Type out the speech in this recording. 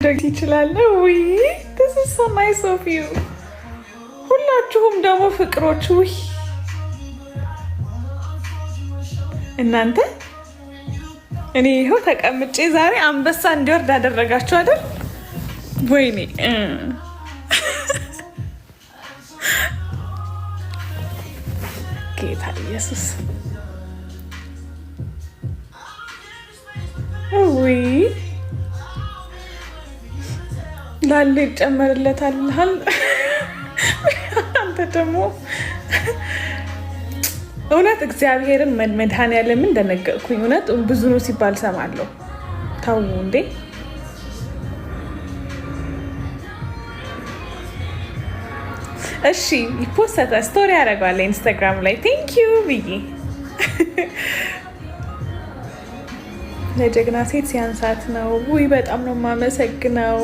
ይችላል። ውይ this is so nice of you። ሁላችሁም ደግሞ ፍቅሮች፣ ውይ እናንተ፣ እኔ ይኸው ተቀምጬ ዛሬ አንበሳ እንዲወርድ አደረጋችሁ አይደል? ወይኔ ጌታ ኢየሱስ፣ ውይ ላለ ይጨመርለታል። አንተ ደግሞ እውነት እግዚአብሔርን መድኃኒዓለምን እንደነገርኩኝ እውነት ብዙ ነው ሲባል ሰማለሁ። ተው እንዴ! እሺ ይፖሰተ story ያደርገዋል ኢንስታግራም ላይ thank you ብዬ። ለጀግና ሴት ሲያንሳት ነው። ውይ በጣም ነው የማመሰግነው።